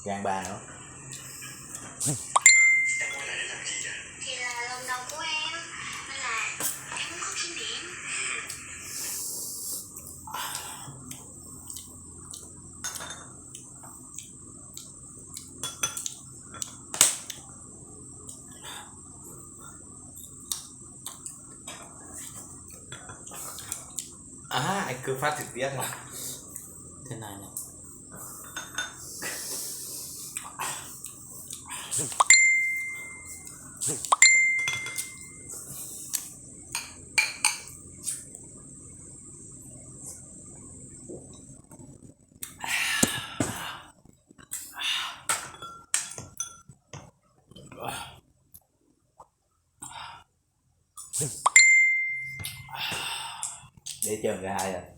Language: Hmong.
Gan ba no. Ai, kwv fab tiag tiag. Thế này này. Deb caug nkawd hais tias